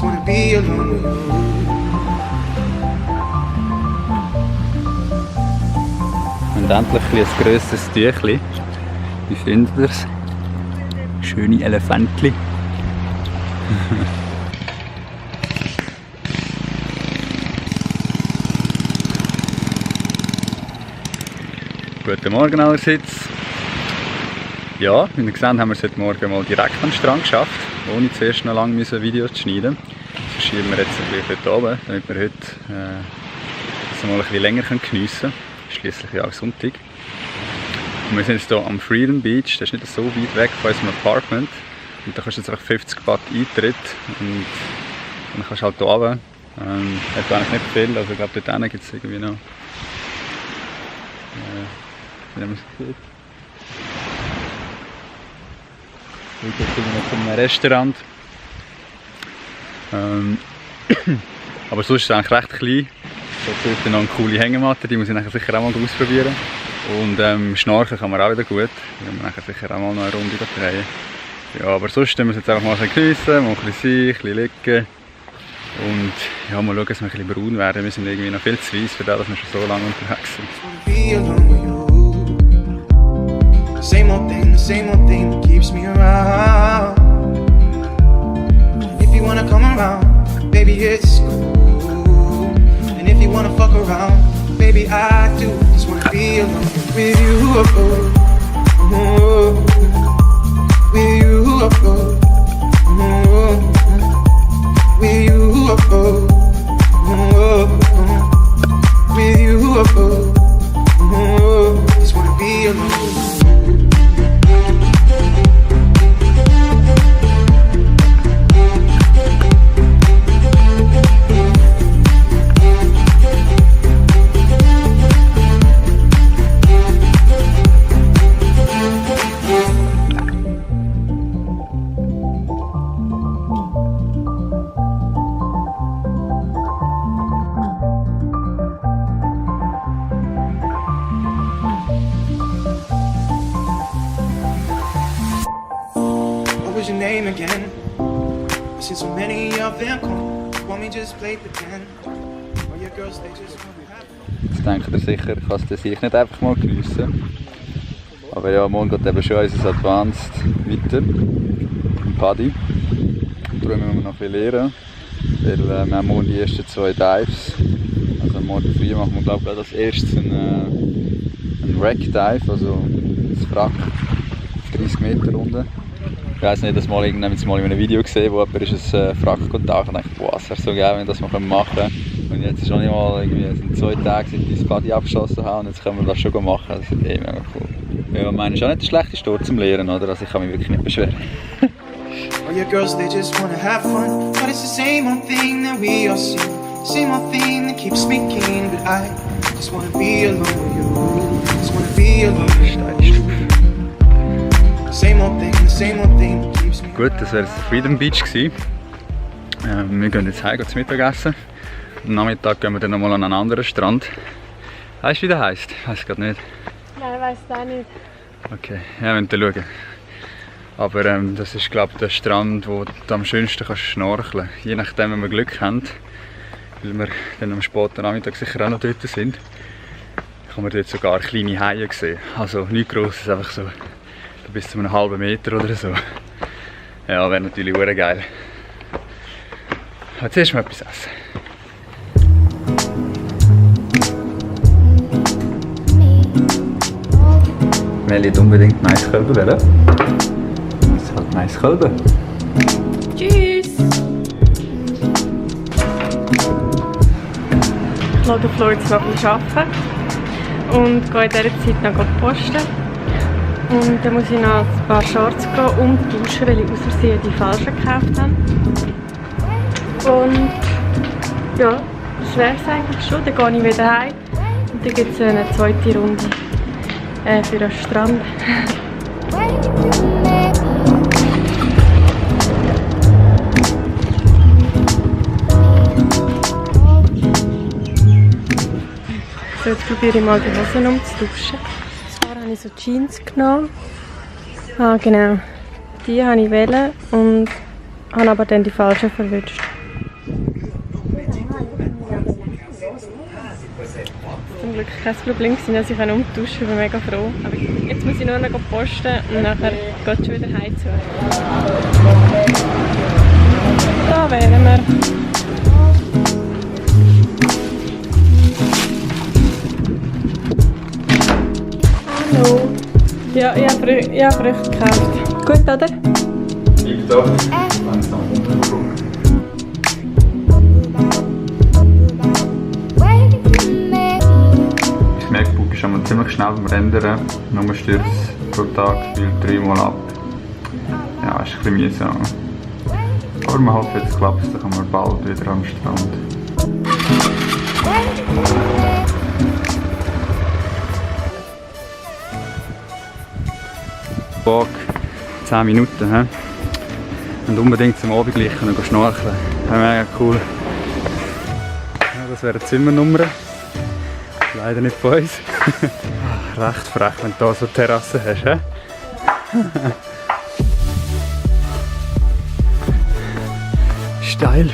just wanna be alone with you. Und endlich ein grösseres Tüchli. Wie findet ihr es? Schöne Elefantli. Guten Morgen allerseits. Ja, wie ihr gesehen haben wir es heute Morgen mal direkt am Strand geschafft, ohne zuerst noch lange Videos zu schneiden. Das schieben wir jetzt ein bisschen heute oben, damit wir heute das mal ein bisschen länger geniessen können. Schliesslich ja auch Sonntag. Und wir sind jetzt hier am Freedom Beach, das ist nicht so weit weg von unserem Apartment. Und da kannst du jetzt einfach 50 Baht Eintritt und dann kannst du halt hier runter. Hat eigentlich nicht viel, also ich glaube dort hinten gibt es irgendwie noch wie man es sieht. Hier geht es zu einem Restaurant. Aber sonst ist es eigentlich recht klein. So ist noch eine coole Hängematte, die muss ich nachher sicher auch mal ausprobieren. Und Schnorcheln kann man auch wieder gut. Die werden wir nachher sicher auch mal noch eine Runde drehen. Ja, aber sonst müssen wir jetzt einfach mal ein bisschen geniessen, mal ein bisschen sein, ein bisschen liegen. Und ja, mal schauen, dass wir ein bisschen braun werden. Wir sind irgendwie noch viel zu weiss für das, dass wir schon so lange unterwegs sind. The same old thing that keeps me around. If you wanna come around, baby, it's cool. And if you wanna fuck around, baby, I do. Just wanna be alone with you, with you, with you, with you, just wanna be alone. What was your name again? I've seen so many of them come. Want me just play pretend? Or your girls, they just wanna have. Jetzt denkt ihr sicher, ich kann es sich nicht einfach mal geniessen. Aber ja, morgen geht eben schon unser Advanced weiter im Paddy. Darum müssen wir noch viel lernen, weil wir haben morgen die ersten 2 Dives. Also morgen früh machen wir glaube ich als erstes einen Wreck-Dive, also das Wrack auf 30 Meter runter. Ich weiss nicht, dass mal in einem Video gesehen, wo jemand ist ein Wrack tauchen und dachte, boah, es wäre so geil, wenn wir das mal machen können. Und jetzt ist schon mal irgendwie 2 Tage seit wir das Paddy abgeschossen haben und jetzt können wir das schon machen. Das ist eh mega cool. Ja, ich meine, es ist auch nicht der schlechteste Ort zum Lehren, oder? Also ich kann mich wirklich nicht beschweren. All your girls, they just wanna have fun. But it's the same old thing that we all see. Same old thing that keeps me keen. But I just wanna be alone with you. Just wanna be alone. Same old thing, the same old thing that keeps me. Gut, das wäre jetzt Freedom Beach gewesen. Wir gehen jetzt heim zum Mittagessen. Am Nachmittag gehen wir dann nochmal an einen anderen Strand. Weißt du, wie der heisst? Ich weiß gerade nicht. Nein, ich weiss es auch nicht. Okay, ja, wir müssen schauen. Aber das ist, glaube ich, der Strand, wo du am schönsten kannst schnorcheln kannst. Je nachdem, wenn wir Glück haben, weil wir dann am späten Nachmittag sicher auch noch dort sind, kann man dort sogar kleine Haie sehen. Also nichts Grosses, einfach so bis zu einem halben Meter oder so. Ja, wäre natürlich sehr geil. Aber zuerst mal etwas essen. Melli hat unbedingt Maiskölben wollen. Das ist halt Maiskölben. Tschüss! Ich lasse Flo jetzt noch arbeiten und gehe in dieser Zeit noch posten. Und dann muss ich noch ein paar Shorts umtauschen, weil ich aus Versehen die falschen gekauft habe. Und ja, das wäre es eigentlich schon. Dann gehe ich wieder heim und dann gibt es eine zweite Runde für den Strand. So, jetzt probiere ich mal die Hosen umzutauschen. Zwar habe ich so Jeans genommen. Ah genau, die habe ich wählen und habe aber dann die falschen verwünscht. wirklich kein Problem gewesen, dass ich umtauschen kann. Ich bin mega froh. Aber jetzt muss ich nur noch posten und nachher geht es schon wieder heim zu. Da wären wir. Hallo. Ja, ich habe Früchte gekauft. Gut, oder? Tipptopp. Langsam umgekommen. Ich merke, der Bug ist einmal ziemlich schnell am Rendern. Nur stürzt pro Tag viel 3-mal ab. Ja, ist ein bisschen mühsam. Aber wir hoffen, jetzt klappt es, dann kommen wir bald wieder am Strand. Bog 10 Minuten. He? Und unbedingt zum Abend gleich noch schnorcheln. Ja, mega cool. Ja, das wäre eine Zimmernummer. Leider nicht von uns. Recht frech, wenn du hier so eine Terrasse hast. He? Steil.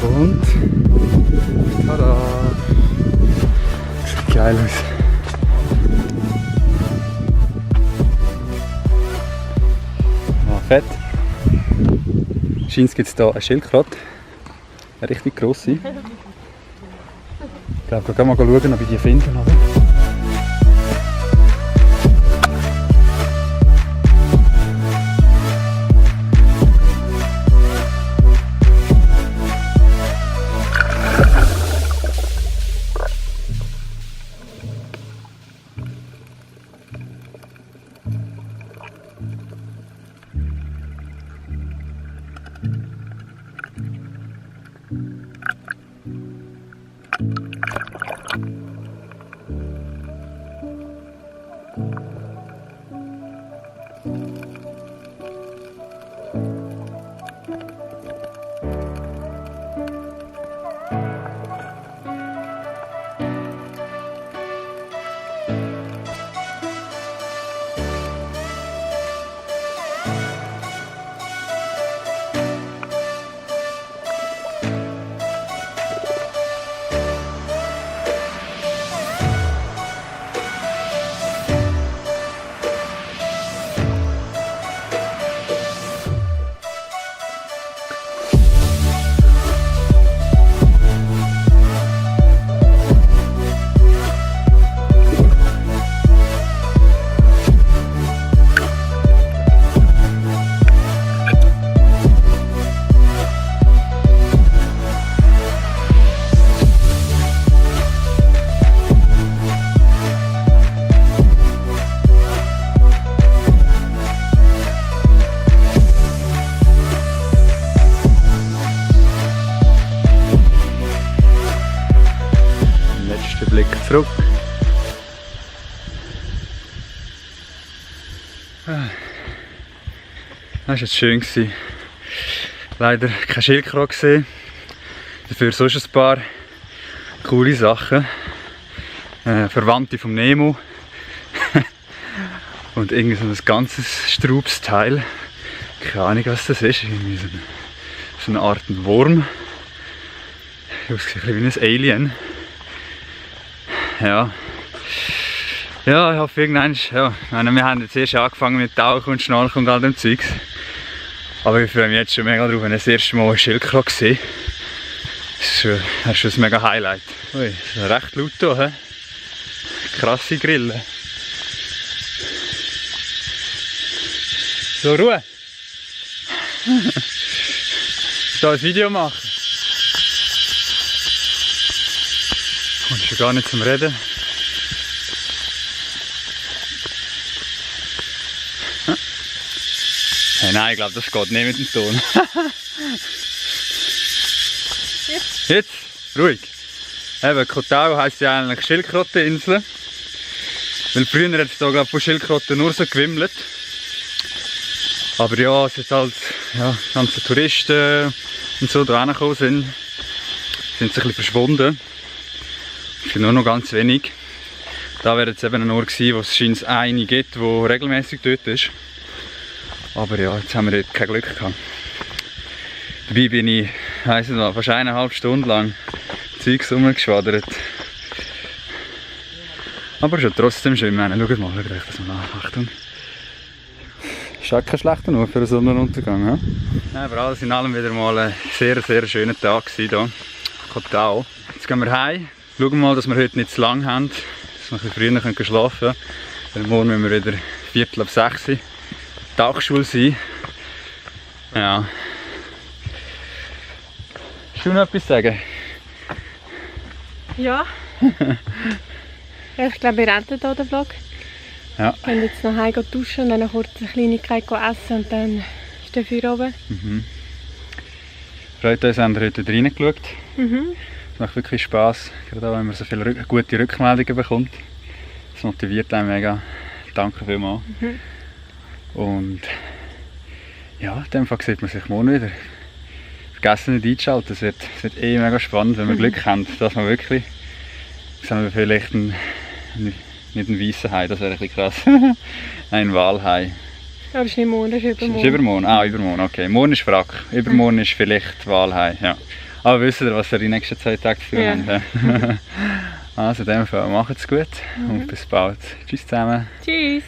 Und tada! Sieht geil aus. Fett. Scheint gibt es hier eine Schildkröte. Eine richtig grosse. Ich glaube, wir gehen mal schauen, ob ich die finde. Blick zurück. Das war jetzt schön. Leider keine Schildkröte gesehen. Dafür sonst ein paar coole Sachen. Verwandte vom Nemo. Und irgendwie so ein ganzes Straubsteil. Keine Ahnung, was das ist. Irgendwie so eine Art Wurm. Das sieht ein bisschen wie ein Alien. Ja. Ja, ich hoffe irgendwann, ja, wir haben jetzt erst angefangen mit Tauchen und Schnorcheln und all dem Zeugs. Aber ich freue mich jetzt schon mega drauf, wenn ich das erste Mal eine Schildkröte sehe. Das ist schon ein mega Highlight. Ui, das ist recht laut hier, he? Krasse Grille. So, Ruhe! Ich will ein Video machen. Kommst schon gar nicht zum Reden. Hey, nein, ich glaube, das geht nicht mit dem Ton. Jetzt? Ruhig. Eben, Kotau heisst ja eigentlich Schildkröteninsel. Weil früher hat es hier, glaube ich, von Schildkröten nur so gewimmelt. Aber ja, es ist halt, ja, die ganzen Touristen und so da hingekommen sind sie ein bisschen verschwunden. Es sind nur noch ganz wenig. Da wäre jetzt eben ein Ort gewesen, wo es scheint eine gibt, die regelmäßig dort ist. Aber ja, jetzt haben wir dort kein Glück gehabt. Dabei bin ich, weiss nicht, fast 1,5 Stunden lang Zeugs rumgeschwadert. Aber schon trotzdem schön. Schaut mal, schaut euch das mal an. Achtung. Ist auch kein schlechter nur für einen Sonnenuntergang. Ja? Ja, aber alles in allem wieder mal ein sehr, sehr schöner Tag hier in Kotau. Jetzt gehen wir heim. Schauen wir mal, dass wir heute nicht zu lang haben, dass wir ein bisschen früher schlafen können. Weil morgen müssen wir wieder 5:45 Uhr Tagschule sein. Ja. Willst du noch etwas sagen? Ja. Ja, ich glaube, wir enden hier den Vlog. Ja. Wir gehen jetzt nach Hause duschen und dann noch kurz eine Kleinigkeit essen und dann ist der Feuer oben. Freut uns, haben wir heute reingeschaut. Mhm. Es macht wirklich Spass, gerade auch wenn man so viele gute Rückmeldungen bekommt. Das motiviert einen mega. Danke vielmals. Und ja, in dem Fall sieht man sich morgen wieder. Vergessen nicht einzuschalten, es wird mega spannend, wenn wir Glück haben, dass wir wirklich, sehen wir vielleicht nicht einen weißen Hai, das wäre ein bisschen krass, ein Walhai. Aber das ist nicht morgen, das ist übermorgen. Das ist übermorgen? Ah, übermorgen, okay. Morgen ist Wrack, übermorgen ist vielleicht Walhai, ja. Aber wisst ihr, was wir die nächsten 2 Tage für haben? Ja. Also in dem Fall, macht's gut und bis bald. Tschüss zusammen. Tschüss.